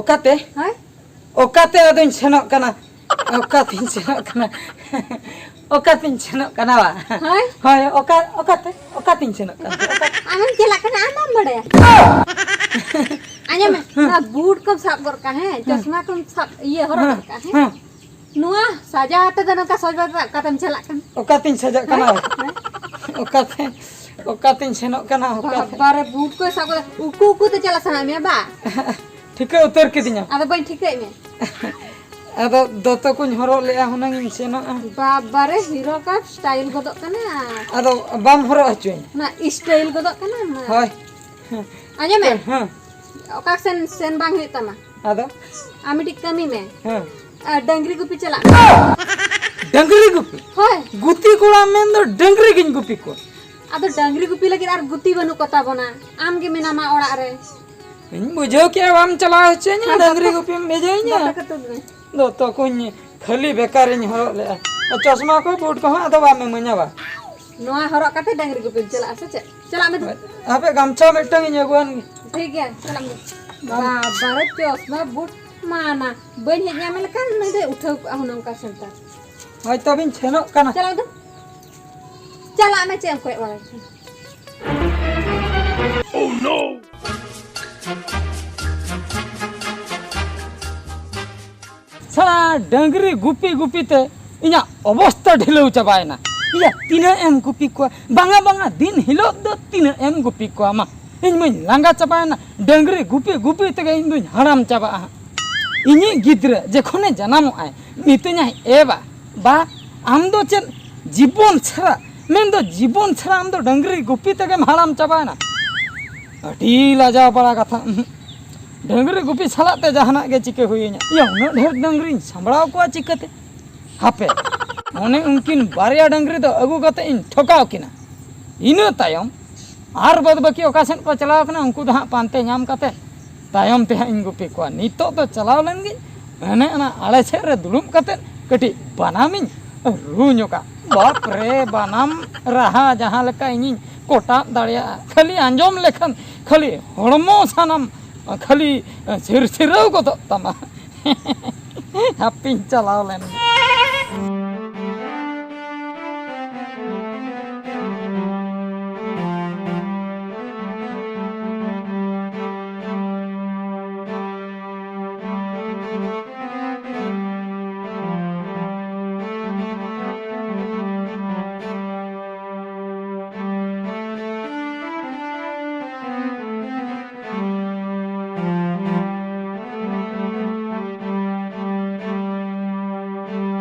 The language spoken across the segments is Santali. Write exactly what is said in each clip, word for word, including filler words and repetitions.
ᱚᱠᱟᱛᱮ? ᱦᱳᱭ᱾ ᱚᱠᱟᱛᱮ ᱟᱫᱚᱧ ᱥᱮᱱᱚᱜ ᱠᱟᱱᱟ? ᱚᱠᱟᱛᱮᱧ ᱥᱮᱱᱚᱜ ᱠᱟᱱᱟ? ᱚᱠᱟᱛᱮᱧ ᱥᱮᱱᱚᱜ ᱠᱟᱱᱟ ᱵᱟ? ᱦᱳᱭ᱾ ᱦᱳᱭ, ᱚᱠᱟ, ᱚᱠᱟᱛᱮ? ᱚᱠᱟᱛᱮᱧ ᱥᱮᱱᱚᱜ ᱠᱟᱱᱟ? ᱚᱠᱟᱛᱮ? ᱟᱢᱮᱢ ᱪᱟᱞᱟᱜ ᱠᱟᱱᱟ, ᱟᱢ ᱵᱟᱢ ᱵᱟᱲᱟᱭᱟ᱾ ᱟᱸᱡᱚᱢ ᱢᱮ, ᱦᱮᱸ᱾ ᱱᱚᱣᱟ ᱵᱩᱴ ᱠᱚᱢ ᱥᱟᱵ ᱜᱚᱫ ᱠᱟᱜᱼᱟ, ᱦᱮᱸ, ᱦᱮᱸ᱾ ᱪᱚᱥᱢᱟ ᱠᱚᱢ ᱥᱟᱵ, ᱤᱭᱟᱹ, ᱦᱚᱨᱚᱜ ᱦᱮᱸ, ᱜᱚᱫ ᱠᱟᱜᱼᱟ, ᱦᱮᱸ᱾ ᱦᱮᱸ᱾ ᱱᱚᱣᱟ ᱥᱟᱡᱟᱣ ᱟᱛᱮ ᱫᱚ ᱱᱚᱝᱠᱟ ᱥᱚᱡᱽ ᱵᱟᱡᱽ ᱠᱟᱛᱮᱢ ᱪᱟᱞᱟᱜ ᱠᱟᱱᱟ? ᱚᱠᱟᱛᱮᱧ ᱥᱟᱡᱟᱜ ᱠᱟᱱᱟ? ᱦᱮᱸ? ᱦᱮᱸ? ᱚᱠᱟᱛᱮ, ᱚᱠᱟᱛᱮᱧ ᱥᱮᱱᱚᱜ ᱠᱟᱱᱟ? ᱚᱠᱟᱛᱮ? ᱵᱟᱵᱟᱨᱮ, ᱵᱩᱴ ᱠᱚ ᱥᱟᱵ ᱠᱟᱛᱮ ᱩᱠᱩ ᱩᱠᱩ ᱛᱮ ᱪᱟᱞᱟᱜ ᱥᱟᱱᱟᱭᱮᱫ ᱢᱮᱭᱟ ᱵᱟ? ᱴᱷᱤᱠᱟᱹ ᱩᱛᱟᱹᱨ ᱠᱤᱫᱤᱧᱟᱢ᱾ ᱟᱫᱚ ᱵᱟᱹᱧ ᱴᱷᱤᱠᱟᱹᱭᱮᱫ ᱢᱮᱭᱟ᱾ ᱟᱫᱚ ᱫᱚᱛᱚ ᱠᱚᱧ ᱦᱚᱨᱚᱜ ᱞᱮᱜᱼᱟ, ᱦᱩᱱᱟᱹᱝ ᱤᱧ ᱥᱮᱱᱚᱜᱼᱟ᱾ ᱵᱟᱵᱟᱨᱮ, ᱦᱤᱨᱳ ᱠᱟ ᱥᱴᱟᱭᱤᱞ ᱜᱚᱫᱚᱜ ᱠᱟᱱᱟ᱾ ᱟᱫᱚ ᱵᱟᱢ ᱦᱚᱨᱚᱜ ᱦᱚᱪᱚᱧᱟ? ᱚᱱᱟ ᱥᱴᱟᱭᱤᱞ ᱜᱚᱫᱚᱜ ᱠᱟᱱᱟ ᱢᱟ᱾ ᱦᱳᱭ᱾ ᱟᱸᱡᱚᱢ ᱢᱮ᱾ ᱦᱮᱸ᱾ ᱚᱠᱟ ᱥᱮᱱ ᱥᱮᱱ ᱵᱟᱝ ᱦᱩᱭᱩᱜ ᱛᱟᱢᱟ᱾ ᱟᱫᱚ? ᱟᱢ ᱢᱤᱫᱴᱤᱡ ᱠᱟᱹᱢᱤ ᱢᱮ᱾ ᱦᱮᱸ᱾ ᱟᱨ ᱰᱟᱹᱝᱨᱤ ᱜᱩᱯᱤ ᱪᱟᱞᱟᱜ ᱢᱮ᱾ ᱰᱟᱹᱝᱨᱤ ᱜᱩᱯᱤ? ᱦᱳᱭ᱾ ᱜᱩᱛᱤ ᱠᱚᱲᱟ ᱢᱮᱱ ᱫᱚ ᱰᱟᱹᱝᱨᱤ ᱜᱤᱧ ᱜᱩᱯᱤ ᱠᱚᱣᱟ᱾ ᱟᱫᱚ ᱰᱟᱹᱝᱨᱤ ᱜᱩᱯᱤ ᱞᱟᱹᱜᱤᱫ ᱟᱨ ᱜᱩᱛᱤ ᱵᱟᱹᱱᱩᱜ ᱠᱚ ᱛᱟᱵᱚᱱᱟ᱾ ᱟᱢ ᱜᱮ ᱢᱮᱱᱟᱢᱟ ᱚᱲᱟᱜ ᱨᱮ᱾ ᱤᱧ ᱵᱩᱡᱷᱟᱹᱣ ᱠᱮᱜᱼᱟ ᱵᱟᱢ ᱪᱟᱞᱟᱣ ᱦᱚᱪᱚᱧᱟ, ᱦᱮᱸ, ᱰᱟᱹᱝᱨᱤ ᱫᱚᱛᱚ-, ᱜᱩᱯᱤᱢ ᱵᱷᱮᱡᱟᱧᱟ᱾ ᱫᱚᱛᱚ ᱠᱟᱹᱴᱩᱵ ᱢᱮ᱾ ᱫᱚᱛᱚ ᱠᱚᱧ ᱠᱷᱟᱹᱞᱤ ᱵᱮᱠᱟᱨᱤᱧ ᱦᱚᱨᱚᱜ ᱞᱮᱜᱼᱟ᱾ ᱟᱨ ᱪᱚᱥᱢᱟ ᱠᱚ ᱵᱩᱴ ᱠᱚᱦᱚᱸ ᱟᱫᱚ ᱵᱟᱢ ᱤᱢᱟᱹᱧᱟ ᱵᱟ? ᱱᱚᱣᱟ ᱦᱚᱨᱚᱜ ᱠᱟᱛᱮ ᱰᱟᱹᱝᱨᱤ ᱜᱩᱯᱤᱢ ᱪᱟᱞᱟᱜᱼᱟ ᱥᱮ ᱪᱮᱫ? ᱪᱟᱞᱟᱜ ᱢᱮ ᱫᱩ᱾ ᱦᱟᱯᱮ ᱜᱟᱢᱪᱷᱟ ᱢᱤᱫᱴᱟᱝ ᱤᱧ ᱟᱹᱜᱩᱣᱟᱱ ᱜᱮ᱾ ᱴᱷᱤᱠ ᱜᱮᱭᱟ, ᱪᱟᱞᱟᱜ ᱢᱮ᱾ ᱵᱟᱵᱟᱨᱮ ᱪᱚᱥᱢᱟ ᱵᱩᱴ ᱢᱟ ᱱᱟ ᱵᱟᱹᱧ ᱦᱮᱡ ᱧᱟᱢ ᱞᱮᱠᱷᱟᱱ ᱱᱩᱭ ᱫᱚᱭ ᱩᱴᱷᱟᱹᱣ ᱠᱚᱜᱼᱟ ᱦᱩᱱᱟᱹᱝ ᱚᱠᱟ ᱥᱮᱱ ᱛᱟᱭ᱾ ᱦᱳᱭ ᱛᱚᱵᱮᱧ ᱥᱮᱱᱚᱜ ᱠᱟᱱᱟ᱾ ᱪᱟᱞᱟᱜ ᱢᱮ ᱫᱩ᱾ ᱪᱟᱞᱟᱜ ᱢᱮ, ᱪᱮᱫ ᱮᱢ ᱠᱚᱭᱚᱜ ᱵᱟᱲᱟᱭ ᱠᱟᱱᱟ? ᱥᱟᱞᱟ ᱰᱟᱹᱝᱨᱤ ᱜᱩᱯᱤ ᱜᱩᱯᱤ ᱛᱮ ᱤᱧᱟᱹᱜ ᱚᱵᱚᱥᱛᱟ ᱰᱷᱤᱞᱟᱹᱣ ᱪᱟᱵᱟᱭᱮᱱᱟ᱾ ᱤᱭᱟ, ᱛᱤᱱᱟᱹᱜ ᱮᱢ ᱜᱩᱯᱤ ᱠᱚᱣᱟ? ᱵᱟᱝᱟ, ᱵᱟᱝᱟ, ᱫᱤᱱ ᱦᱤᱞᱳᱜ ᱫᱚ ᱛᱤᱱᱟᱹᱜ ᱮᱢ ᱜᱩᱯᱤ ᱠᱚᱣᱟ ᱢᱟ? ᱤᱧ ᱢᱟᱧ ᱞᱟᱸᱜᱟ ᱪᱟᱵᱟᱭᱮᱱᱟ᱾ ᱰᱟᱹᱝᱨᱤ ᱜᱩᱯᱤ ᱜᱩᱯᱤ ᱛᱮᱜᱮ ᱤᱧ ᱫᱩᱧ ᱦᱟᱲᱟᱢ ᱪᱟᱵᱟᱜᱼᱟ ᱦᱟᱸᱜ᱾ ᱤᱧᱤᱡ ᱜᱤᱫᱽᱨᱟᱹ ᱡᱚᱠᱷᱚᱱᱮ ᱡᱟᱱᱟᱢᱚᱜᱼᱟᱭ, ᱢᱤᱛᱟᱹᱧᱟᱭ, "ᱮ ᱵᱟ, ᱵᱟ, ᱟᱢ ᱫᱚ ᱪᱮᱫ ᱡᱤᱵᱚᱱ ᱪᱷᱟᱲᱟ, ᱢᱮᱱᱫᱚ ᱡᱤᱵᱚᱱ ᱪᱷᱟᱲᱟ ᱟᱢ ᱫᱚ ᱰᱟᱹᱝᱨᱤ ᱜᱩᱯᱤ ᱛᱮᱜᱮᱢ ᱦᱟᱲᱟᱢ ᱪᱟᱵᱟᱭᱮᱱᱟ?" ᱟᱹᱰᱤ ᱞᱟᱡᱟᱣ ᱯᱟᱲᱟ ᱠᱟᱛᱷᱟ᱾ ᱩᱸᱦᱩᱸ᱾ ᱰᱟᱹᱝᱨᱤ ᱜᱩᱯᱤ ᱥᱟᱞᱟᱜ ᱛᱮ ᱡᱟᱦᱟᱱᱟᱜ ᱜᱮ ᱪᱤᱠᱟᱹ ᱦᱩᱭᱟᱹᱧᱟ᱾ ᱤᱭᱟᱹ, ᱩᱱᱟᱹᱜ ᱰᱷᱮᱨ ᱰᱟᱹᱝᱨᱤᱧ ᱥᱟᱢᱵᱲᱟᱣ ᱠᱚᱣᱟ ᱪᱤᱠᱟᱹᱛᱮ? ᱦᱟᱯᱮ, ᱚᱱᱮ ᱩᱱᱠᱤᱱ ᱵᱟᱨᱭᱟ ᱰᱟᱹᱝᱨᱤ ᱫᱚ ᱟᱹᱜᱩ ᱠᱟᱛᱮ ᱤᱧ ᱴᱷᱚᱠᱟᱣ ᱠᱤᱱᱟ᱾ ᱤᱱᱟᱹ ᱛᱟᱭᱚᱢ ᱟᱨ ᱵᱟᱫᱽ ᱵᱟᱹᱠᱤ ᱚᱠᱟ ᱥᱮᱫ ᱠᱚ ᱪᱟᱞᱟᱣ ᱠᱟᱱᱟ, ᱩᱱᱠᱩ ᱫᱚ ᱦᱟᱸᱜ ᱯᱟᱱᱛᱮ ᱧᱟᱢ ᱠᱟᱛᱮ ᱛᱟᱭᱚᱢ ᱛᱮ ᱦᱟᱸᱜ ᱤᱧ ᱜᱩᱯᱤ ᱠᱚᱣᱟ᱾ ᱱᱤᱛᱚᱜ ᱫᱚ ᱪᱟᱞᱟᱣ ᱞᱮᱱ ᱜᱤᱧ, ᱦᱟᱱᱮ ᱚᱱᱟ ᱟᱲᱮ ᱥᱮᱫ ᱨᱮ ᱫᱩᱲᱩᱵ ᱠᱟᱛᱮ ᱠᱟᱹᱴᱤᱡ ᱵᱟᱱᱟᱢᱤᱧ ᱨᱩ ᱧᱚᱜᱟ᱾ ᱵᱟᱯ ᱨᱮ, ᱵᱟᱱᱟᱢ ᱨᱟᱦᱟ ᱡᱟᱦᱟᱸ ᱞᱮᱠᱟ ᱤᱧᱤᱧ ᱠᱚᱴᱟᱵ ᱫᱟᱲᱮᱭᱟᱜᱼᱟ, ᱠᱷᱟᱹᱞᱤ ᱟᱸᱡᱚᱢ ᱞᱮᱠᱷᱟᱱ ᱠᱷᱟᱹᱞᱤ ᱦᱚᱲᱢᱚ ᱥᱟᱱᱟᱢ ᱠᱷᱟᱹᱞᱤ ᱪᱷᱤᱨᱪᱷᱤᱨᱟᱹᱣ ᱜᱚᱫᱚᱜ ᱛᱟᱢᱟ᱾ ᱦᱟᱯᱤᱧ ᱪᱟᱞᱟᱣ ᱞᱮᱱ ᱜᱮ᱾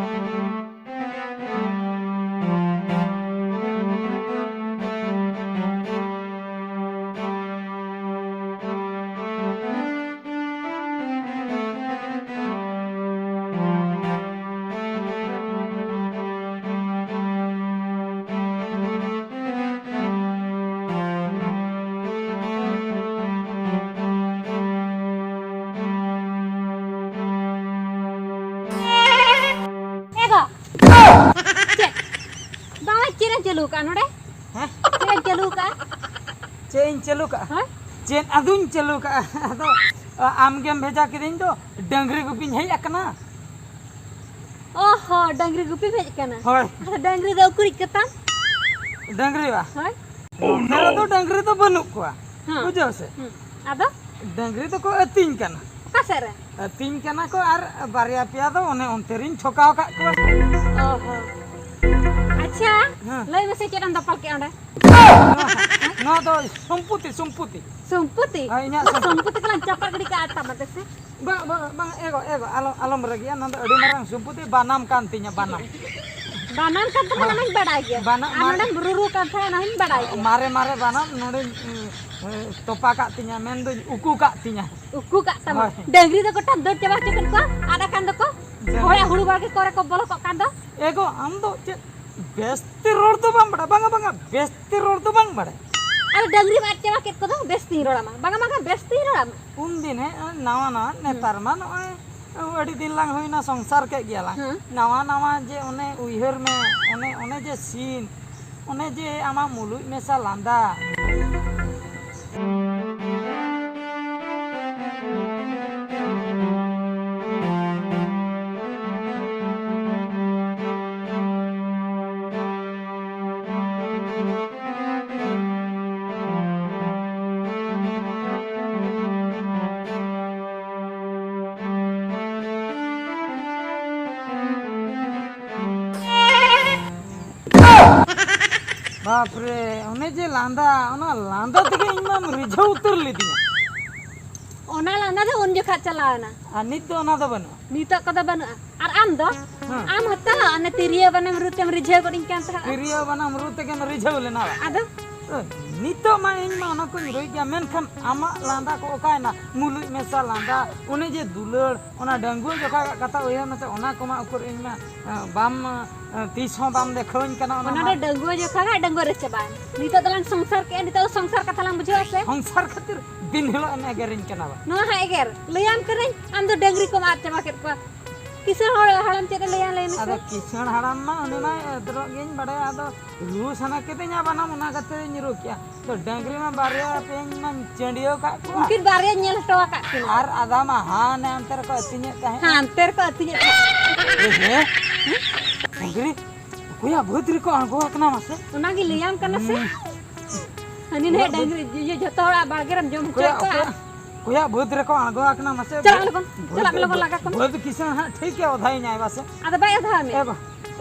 ᱮ ᱜᱚ! ᱪᱮᱫ? ᱵᱟᱝᱟ, ᱪᱮᱫ ᱮᱢ ᱪᱟᱹᱞᱩ ᱟᱠᱟᱫᱼᱟ ᱱᱚᱰᱮ? ᱦᱮᱸ? ᱪᱮᱫ ᱮᱢ ᱪᱟᱹᱞᱩ ᱟᱠᱟᱫᱼᱟ? ᱪᱮᱫ ᱤᱧ ᱪᱟᱹᱞᱩ ᱠᱟᱜᱼᱟ? ᱦᱮᱸ? ᱪᱮᱫ ᱟᱫᱚᱧ ᱪᱟᱹᱞᱩ ᱠᱟᱜᱼᱟ? ᱟᱫᱚ, ᱟ-, ᱟᱢ ᱜᱮᱢ ᱵᱷᱮᱡᱟ ᱠᱤᱫᱤᱧ ᱫᱚ, ᱰᱟᱹᱝᱨᱤ ᱜᱩᱯᱤᱧ ᱦᱮᱡ ᱟᱠᱟᱱᱟ᱾ ᱚ ᱦᱚᱸ, ᱰᱟᱹᱝᱨᱤ ᱜᱩᱯᱤᱢ ᱦᱮᱡ ᱟᱠᱟᱱᱟ? ᱦᱳᱭ᱾ ᱟᱫᱚ ᱰᱟᱹᱝᱨᱤ ᱫᱚ ᱩᱠᱩᱨᱤᱡ ᱠᱟᱛᱟᱢ? ᱰᱟᱹᱝᱨᱤ ᱵᱟ? ᱦᱳᱭ᱾ ᱱᱚᱛᱮ ᱨᱮᱫᱚ ᱰᱟᱹᱝᱨᱤ ᱫᱚ ᱵᱟᱹᱱᱩᱜ ᱠᱚᱣᱟ᱾ ᱦᱮᱸ᱾ ᱵᱩᱡᱷᱟᱹᱣ ᱥᱮ? ᱦᱮᱸ᱾ ᱟᱫᱚ? ᱰᱟᱹᱝᱨᱤ ᱫᱚᱠᱚ ᱟᱹᱛᱤᱧ ᱠᱟᱱᱟ᱾ ᱚᱠᱟ ᱥᱮᱫ ᱨᱮ? ᱟᱹᱛᱤᱧ ᱠᱟᱱᱟ ᱠᱚ ᱟᱨ ᱵᱟᱨᱭᱟ ᱯᱮᱭᱟ ᱫᱚ ᱚᱱᱮ ᱚᱱᱛᱮ ᱨᱤᱧ ᱴᱷᱚᱠᱟᱣ ᱠᱟᱜ ᱠᱚᱣᱟ᱾ ᱚ ᱦᱚᱸ᱾ ᱟᱪᱪᱷᱟ, ᱦᱮᱸ᱾ ᱞᱟᱹᱭ ᱢᱮᱥᱮ, ᱪᱮᱫ ᱮᱢ ᱫᱟᱯᱟᱞ ᱠᱮᱜᱼᱟ ᱚᱸᱰᱮ? ᱱᱚᱣᱟ, ᱱᱚᱣᱟ ᱫᱚ ᱥᱚᱢᱯᱚᱛᱤ, ᱥᱚᱢᱯᱚᱛᱤ᱾ ᱥᱚᱢᱯᱚᱛᱤ? ᱦᱳᱭ, ᱤᱧᱟᱜ ᱥᱚᱢᱯᱚᱛᱤ᱾ ᱥᱚᱢᱯᱚᱛᱤ ᱠᱚᱞᱟᱝ ᱪᱟᱯᱟᱫ ᱜᱤᱰᱤ ᱠᱟᱜᱼᱟ, ᱛᱟᱢᱟ ᱫᱮᱥᱮ? ᱵᱟᱝ, ᱵᱟᱝ, ᱵᱟᱝ, ᱮ ᱜᱚ, ᱮ ᱜᱚ, ᱟᱞᱚ, ᱟᱞᱚᱢ ᱨᱟᱹᱜᱤᱜᱼᱟ, ᱱᱚᱣᱟ ᱫᱚ ᱟᱹᱰᱤ ᱢᱟᱨᱟᱝ ᱥᱚᱢᱯᱚᱛᱤ, ᱵᱟᱱᱟᱢ ᱠᱟᱱ ᱛᱤᱧᱟ, ᱵᱟᱱᱟᱢ᱾ ᱵᱟᱱᱟᱢ ᱠᱟᱱ ᱛᱟᱢᱟ, ᱦᱮᱸ᱾ ᱚᱱᱟᱧ ᱵᱟᱰᱟᱭ ᱜᱮᱭᱟ᱾ ᱵᱟᱱᱟᱢ, ᱟᱨ ᱢᱟᱨᱮ ᱱᱚᱰᱮᱢ ᱨᱩᱨᱩ ᱠᱟᱱ ᱛᱟᱦᱮᱸᱫ, ᱚᱱᱟ ᱦᱚᱸᱧ ᱵᱟᱰᱟᱭ ᱜᱮᱭᱟ᱾ ᱢᱟᱨᱮ, ᱢᱟᱨᱮ ᱵᱟᱱᱟᱢ ᱱᱚᱰᱮᱧ, ᱩᱸ, ᱩᱸ, ᱛᱚᱯᱟ ᱠᱟᱜ ᱛᱤᱧᱟ, ᱢᱮᱱᱫᱚᱧ ᱩᱠᱩ ᱠᱟᱜ ᱛᱤᱧᱟ᱾ ᱩᱠᱩ ᱠᱟᱜ ᱛᱟᱢᱟ? ᱦᱳᱭ᱾ ᱰᱟᱹᱝᱨᱤ ᱫᱚ ᱜᱚᱴᱟᱢ ᱫᱟᱹᱲ ᱪᱟᱵᱟ ᱦᱚᱪᱚ ᱠᱮᱫ ᱠᱚᱣᱟ, ᱟᱫ ᱟᱠᱟᱱ ᱫᱚᱠᱚ᱾ ᱰᱟᱹᱝᱨᱤ᱾ ᱦᱚᱲᱟᱜ ᱦᱩᱲᱩ ᱵᱟᱲᱜᱮ ᱠᱚᱨᱮ ᱠᱚ ᱵᱚᱞᱚ ᱠᱚᱜ ᱠᱟᱱ ᱫᱚ᱾ ᱮ ᱜᱚ, ᱟᱢ ᱫᱚ ᱪᱮᱫ ᱵᱮᱥᱛᱮ ᱨᱚᱲ ᱫᱚ ᱵᱟᱢ ᱵᱟᱲᱟᱭᱟ? ᱵᱟᱝᱟ, ᱵᱟᱝᱟ, ᱵᱮᱥᱛᱮ ᱨᱚᱲ ᱫᱚ ᱵᱟᱝ ᱵᱟᱲᱟᱭᱟ᱾ ᱟᱫᱚ ᱰᱟᱹᱝᱨᱤᱢ ᱟᱫ ᱪᱟᱵᱟ ᱠᱮᱫ ᱠᱚᱫᱚ, ᱵᱮᱥ ᱛᱤᱧ ᱨᱚᱲᱟᱢᱟ᱾ ᱵᱟᱝᱟ, ᱵᱟᱝᱟ, ᱵᱮᱥ ᱛᱤᱧ ᱨᱚᱲᱟᱢᱟ᱾ ᱩᱱᱫᱤᱱ, ᱦᱮᱸ, ᱱᱟᱣᱟ ᱱᱟᱣᱟ, ᱦᱩᱸ᱾ ᱱᱮᱛᱟᱨ ᱢᱟ ᱱᱚᱜᱼᱚᱭ ᱟᱹᱰᱤ ᱫᱤᱱ ᱞᱟᱝ ᱦᱩᱭᱱᱟ, ᱥᱚᱝᱥᱟᱨ ᱠᱮᱫ ᱜᱮᱭᱟ ᱞᱟᱝ᱾ ᱦᱩᱸ᱾ ᱱᱟᱣᱟ ᱱᱟᱣᱟ ᱡᱮ ᱚᱱᱮ ᱩᱭᱦᱟᱹᱨ ᱢᱮ, ᱚᱱᱮ, ᱚᱱᱮ ᱡᱮ ᱥᱤᱱ, ᱚᱱᱮ ᱡᱮ ᱟᱢᱟᱜ ᱢᱩᱞᱩᱡ ᱢᱮᱥᱟ ᱞᱟᱸᱫᱟ᱾ ᱵᱟᱯᱨᱮ, ᱚᱱᱮ ᱡᱮ ᱞᱟᱸᱫᱟ, ᱚᱱᱟ ᱞᱟᱸᱫᱟ ᱛᱮᱜᱮ ᱤᱧ ᱢᱟᱢ ᱨᱤᱡᱷᱟᱹᱣ ᱩᱛᱟᱹᱨ ᱞᱤᱫᱤᱧᱟ᱾ ᱚᱱᱟ ᱞᱟᱸᱫᱟ ᱫᱚ ᱩᱱ ᱡᱚᱠᱷᱟᱜ ᱪᱟᱞᱟᱣ ᱮᱱᱟ᱾ ᱟᱨ ᱱᱤᱛ ᱫᱚ ᱚᱱᱟ ᱫᱚ ᱵᱟᱹᱱᱩᱜᱼᱟ᱾ ᱱᱤᱛᱚᱜ ᱠᱚᱫᱚ ᱵᱟᱹᱱᱩᱜᱼᱟ᱾ ᱟᱨ ᱟᱢ ᱫᱚ? ᱦᱮᱸ᱾ ᱟᱢ ᱦᱚᱸᱛᱚ ᱚᱱᱮ ᱛᱤᱨᱭᱳ ᱵᱟᱱᱟᱢ ᱨᱩ ᱛᱮᱢ ᱨᱤᱡᱷᱟᱹᱣ ᱜᱚᱫ ᱤᱧ ᱠᱟᱱ ᱛᱟᱦᱮᱸᱫ᱾ ᱛᱤᱨᱭᱳ ᱵᱟᱱᱟᱢ ᱨᱩ ᱛᱮᱜᱮᱢ ᱨᱤᱡᱷᱟᱹᱣ ᱞᱮᱱᱟ ᱵᱟ? ᱟᱫᱚ? ᱱᱤᱛᱚᱜ ᱢᱟ ᱤᱧ ᱢᱟ ᱚᱱᱟ ᱠᱚᱧ ᱨᱩᱭ ᱜᱮᱭᱟ, ᱢᱮᱱᱠᱷᱟᱱ ᱟᱢᱟᱜ ᱞᱟᱸᱫᱟ ᱠᱚ ᱚᱠᱟᱭᱮᱱᱟ? ᱢᱩᱞᱩᱡ ᱢᱮᱥᱟ ᱞᱟᱸᱫᱟ, ᱚᱱᱮ ᱡᱮ ᱫᱩᱞᱟᱹᱲ, ᱚᱱᱟ ᱰᱟᱺᱜᱩᱣᱟᱹ ᱡᱚᱠᱷᱟᱜ ᱠᱟᱛᱷᱟ ᱩᱭᱦᱟᱹᱨ ᱢᱮᱥᱮ, ᱚᱱᱟ ᱠᱚᱢᱟ ᱩᱠᱩᱨ ᱤᱧ ᱢᱟ, ᱮ, ᱵᱟᱢ, ᱮ, ᱛᱤᱥ ᱦᱚᱸ ᱵᱟᱢ ᱫᱮᱠᱷᱟᱣᱟᱹᱧ ᱠᱟᱱᱟ ᱚᱱᱟ ᱚᱱᱟ ᱢᱟ᱾ ᱫᱚ ᱰᱟᱺᱜᱩᱣᱟᱹ ᱡᱚᱠᱷᱟᱜ ᱰᱟᱺᱜᱩᱣᱟᱹ ᱨᱮ ᱪᱟᱵᱟᱭᱮᱱᱟ᱾ ᱱᱤᱛᱚᱜ ᱫᱚᱞᱟᱝ ᱥᱚᱝᱥᱟᱨ ᱠᱮᱜᱼᱟ, ᱱᱤᱛᱚᱜ ᱫᱚ ᱥᱚᱝᱥᱟᱨ ᱠᱟᱛᱷᱟ ᱞᱟᱝ ᱵᱩᱡᱷᱟᱹᱣᱟ ᱥᱮ? ᱥᱚᱝᱥᱟᱨ ᱠᱷᱟᱹᱛᱤᱨ ᱫᱤᱱ ᱦᱤᱞᱳᱜ ᱮᱢ ᱮᱜᱮᱨᱤᱧ ᱠᱟᱱᱟ ᱵᱟ? ᱱᱚᱣᱟ ᱦᱚᱸ ᱮᱜᱮᱨ᱾ ᱞᱟᱹᱭᱟᱢ ᱠᱟᱹᱱᱟᱹᱧ, ᱟᱢ ᱫᱚ ᱰᱟᱹᱝᱨᱤ ᱠᱚᱢ ᱟᱫ ᱪᱟᱵᱟ ᱠᱮᱫ ᱠᱚᱣᱟ᱾ ᱠᱤᱥᱟᱹᱬ ᱦᱚᱲ ᱦᱟᱲᱟᱢ ᱪᱮᱫ ᱮ ᱞᱟᱹᱭᱟ, ᱞᱟᱹᱭ ᱢᱮᱥᱮ? ᱟᱫᱚ ᱠᱤᱥᱟᱹᱬ ᱦᱟᱲᱟᱢ ᱢᱟ ᱩᱱᱤ ᱢᱟ ᱮᱫᱨᱚᱜ ᱜᱤᱧ ᱵᱟᱲᱟᱭᱟ, ᱟᱫᱚ ᱨᱩ ᱥᱟᱱᱟ ᱠᱤᱫᱤᱧᱟ ᱵᱟᱱᱟᱢ, ᱚᱱᱟ ᱠᱷᱟᱹᱛᱤᱨ ᱤᱧ ᱨᱩ ᱠᱮᱜᱼᱟ᱾ ᱛᱚ ᱰᱟᱹᱝᱨᱤ ᱢᱟ ᱵᱟᱨᱭᱟ ᱛᱮᱦᱮᱧ ᱢᱟᱧ ᱪᱟᱹᱰᱤᱭᱟᱹᱣ ᱠᱟᱜ ᱠᱚᱣᱟ᱾ ᱩᱱᱠᱤᱱ ᱵᱟᱨᱭᱟ ᱧᱮᱞ ᱦᱚᱴᱚ ᱟᱠᱟᱫ ᱠᱤᱱᱟ᱾ ᱟᱨ ᱟᱫᱷᱟ ᱢᱟ ᱦᱟᱱᱮ ᱦᱟᱱᱛᱮ ᱨᱮᱠᱚ ᱟᱹᱛᱤᱧᱮᱫ ᱛᱟᱦᱮᱸᱫ᱾ ᱦᱮᱸ, ᱦᱟᱱᱛᱮ ᱨᱮᱠᱚ ᱟᱹᱛᱤᱧᱮᱫ ᱛᱟᱦᱮᱸᱫ᱾ ᱮ ᱦᱮᱸ? ᱰᱟᱹᱝᱨᱤ ᱚᱠᱚᱭᱟᱜ ᱵᱟᱹᱫᱽ ᱨᱮᱠᱚ ᱟᱬᱜᱚ ᱟᱠᱟᱱᱟ ᱢᱟᱥᱮ? ᱚᱱᱟᱜᱮ ᱞᱟᱹᱭᱟᱢ ᱠᱟᱱᱟ ᱥᱮ? ᱦᱩᱸ᱾ ᱦᱟᱹᱱᱤ ᱱᱟᱹᱭ ᱚᱠᱚᱭᱟᱜ ᱵᱟᱹᱫᱽ? ᱰᱟᱹᱝᱨᱤ, ᱤᱭᱟᱹ, ᱡᱷᱚᱛᱚ ᱦᱚᱲᱟᱜ ᱵᱟᱲᱜᱮ ᱨᱮᱢ ᱡᱚᱢ ᱦᱚᱪᱚᱭᱮᱫ ᱚᱠᱚᱭᱟᱜ, ᱠᱚᱣᱟ᱾ ᱚᱠᱚᱭᱟᱜ, ᱚᱠᱚᱭᱟᱜ ᱵᱟᱹᱫᱽ ᱨᱮᱠᱚ ᱟᱬᱜᱚ ᱟᱠᱟᱱᱟ ᱢᱟᱥᱮ? ᱪᱟᱞᱟᱜ ᱢᱮ ᱞᱚᱜᱚᱱ, ᱵᱟᱹᱫᱽ, ᱪᱟᱞᱟᱜ ᱢᱮ ᱞᱚᱜᱚᱱ, ᱵᱟᱹᱫᱽ, ᱞᱟᱜᱟ ᱠᱚᱢ᱾ ᱵᱟᱹᱫᱽ ᱠᱤᱥᱟᱹᱬ ᱦᱟᱸᱜ ᱴᱷᱤᱠ ᱜᱮ ᱚᱫᱷᱟᱭ ᱧᱟᱭ ᱵᱟᱥᱮ? ᱟᱫᱚ ᱵᱟᱭ ᱚᱫᱷᱟ ᱢᱮ᱾ ᱮ ᱵᱟ,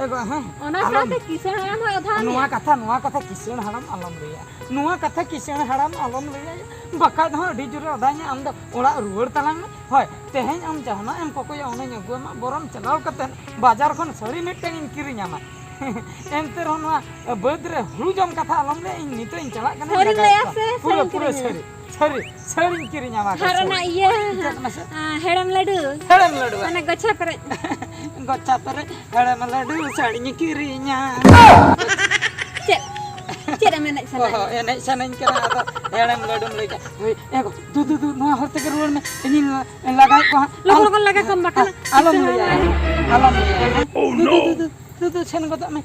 ᱮ ᱵᱟ, ᱦᱮᱸ, ᱚᱱᱟ ᱟᱞᱚᱢ, ᱥᱟᱶᱛᱮ ᱠᱤᱥᱟᱹᱬ ᱦᱟᱲᱟᱢ ᱦᱚᱸᱭ ᱚᱫᱷᱟ ᱱᱚᱣᱟ ᱢᱮᱭᱟ᱾ ᱠᱟᱛᱷᱟ, ᱱᱚᱣᱟ ᱠᱟᱛᱷᱟ ᱠᱤᱥᱟᱹᱬ ᱦᱟᱲᱟᱢ ᱟᱞᱚᱢ ᱞᱟᱹᱭᱟ᱾ ᱱᱚᱣᱟ ᱠᱟᱛᱷᱟ ᱠᱤᱥᱟᱹᱬ ᱦᱟᱲᱟᱢ ᱟᱞᱚᱢ ᱞᱟᱹᱭᱟ᱾ ᱵᱟᱠᱷᱟᱡ ᱫᱚ ᱦᱟᱸᱜ ᱟᱹᱰᱤ ᱡᱳᱨᱮ ᱚᱫᱷᱟᱭ ᱧᱟ᱾ ᱟᱢ ᱫᱚ ᱚᱲᱟᱜ ᱨᱩᱣᱟᱹᱲ ᱛᱟᱞᱟᱝ ᱢᱮ᱾ ᱦᱳᱭ, ᱛᱮᱦᱮᱧ ᱟᱢ ᱡᱟᱦᱟᱱᱟᱜ ᱮᱢ ᱠᱚᱠᱚᱭᱟ, ᱚᱱᱟᱧ ᱟᱹᱜᱩ ᱟᱢᱟ᱾ ᱵᱚᱨᱚᱝ ᱪᱟᱞᱟᱣ ᱠᱟᱛᱮ ᱵᱟᱡᱟᱨ ᱠᱷᱚᱱ ᱥᱟᱹᱲᱤ ᱢᱤᱫᱴᱟᱝ ᱤᱧ ᱠᱤᱨᱤᱧ ᱟᱢᱟ᱾ ᱮᱱᱛᱮ ᱨᱮᱦᱚᱸ ᱱᱚᱣᱟ ᱵᱟᱹᱫᱽ ᱨᱮ ᱦᱩᱲᱩ ᱡᱚᱢ ᱠᱟᱛᱷᱟ ᱟᱞᱚᱢ ᱞᱟᱹᱭᱟ, ᱤᱧ ᱱᱤᱛᱚᱜ ᱤᱧ ᱪᱟᱞᱟᱜ ᱠᱟᱱᱟ, ᱥᱟᱹᱨᱤ ᱡᱟᱜᱟᱭᱮᱫ ᱞᱟᱹᱭᱟ ᱠᱚᱣᱟ᱾ ᱥᱮ ᱯᱩᱨᱟᱹ, ᱥᱟᱹᱨᱤ ᱯᱩᱨᱟᱹ ᱠᱤᱨᱤᱧᱟ? ᱥᱟᱹᱨᱤ, ᱥᱟᱹᱨᱤ, ᱥᱟᱹᱨᱤᱧ ᱠᱤᱨᱤᱧ ᱟᱢᱟ᱾ ᱟᱨ ᱥᱟᱹᱨᱤ᱾ ᱚᱱᱟ ᱤᱭᱟᱹ, ᱪᱮᱫ ᱢᱟᱥᱮ? ᱟ, ᱦᱮᱲᱮᱢ ᱞᱟᱹᱰᱩ᱾ ᱦᱮᱲᱮᱢ ᱞᱟᱹᱰᱩ᱾ ᱚᱱᱟ ᱜᱚᱪᱷᱟ ᱯᱮᱨᱮᱡ᱾ ᱜᱚᱪᱷᱟ ᱯᱮᱨᱮᱡ ᱦᱮᱲᱮᱢ ᱞᱟᱹᱰᱩ ᱥᱟᱹᱲᱤᱧ ᱠᱤᱨᱤᱧᱟ᱾ ᱪᱮᱫ? ᱪᱮᱫ ᱮᱢ ᱮᱱᱮᱡ ᱥᱟᱱᱟᱭᱮᱫ ᱚᱦᱚ, ᱢᱮᱭᱟ? ᱮᱱᱮᱡ ᱥᱟᱱᱟᱧ ᱠᱟᱱᱟ, ᱟᱫᱚ ᱦᱮᱲᱮᱢ ᱞᱟᱹᱰᱩᱢ ᱞᱟᱹᱭ ᱠᱮᱫ᱾ ᱦᱳᱭ, ᱮ ᱜᱚ, ᱫᱩ, ᱫᱩ, ᱫᱩ, ᱱᱚᱣᱟ ᱦᱚᱨ ᱛᱮᱜᱮ ᱨᱩᱣᱟᱹᱲ ᱢᱮ, ᱤᱧᱤᱧ ᱞᱟᱜᱟᱭᱮᱫ ᱠᱚᱣᱟ ᱦᱟᱸᱜ᱾ ᱞᱚᱜᱚᱱ, ᱟᱞᱚᱢ, ᱞᱚᱜᱚᱱ ᱞᱟᱜᱟ ᱠᱚᱢ, ᱵᱟᱠᱷᱟᱱ ᱟᱞᱚᱢ ᱞᱟᱹᱭᱟ, ᱟᱞᱚᱢ ᱞᱟᱹᱭᱟ᱾ ᱫᱩ, ᱫᱩ, ᱫᱩ, ᱫᱩ, ᱫᱩ, ᱥᱮᱱ ᱜᱚᱫᱚᱜ ᱢᱮ᱾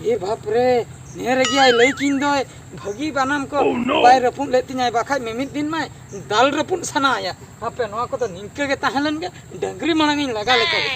ᱮ ᱵᱟᱯ ᱨᱮ, ᱱᱮ ᱨᱮᱜᱮ ᱟᱭ ᱞᱟᱹᱭ ᱠᱤᱧ ᱫᱚᱭ, ᱵᱷᱟᱹᱜᱤ ᱵᱟᱱᱟᱢ ᱠᱚ ᱵᱟᱭ ᱨᱟᱹᱯᱩᱫ ᱞᱮᱫ ᱛᱤᱧᱟᱭ, ᱵᱟᱠᱷᱟᱡ ᱢᱤᱢᱤᱫ ᱫᱤᱱ ᱢᱟᱭ ᱫᱟᱞ ᱨᱟᱹᱯᱩᱫ ᱥᱟᱱᱟᱭᱟ᱾ ᱦᱟᱯᱮ, ᱱᱚᱣᱟ ᱠᱚᱫᱚ ᱱᱤᱝᱠᱟᱹ ᱜᱮ ᱛᱟᱦᱮᱸ ᱞᱮᱱ ᱜᱮ, ᱰᱟᱹᱝᱨᱤ ᱢᱟᱲᱟᱝ ᱤᱧ ᱞᱟᱜᱟ ᱞᱮᱠᱟ ᱜᱮ᱾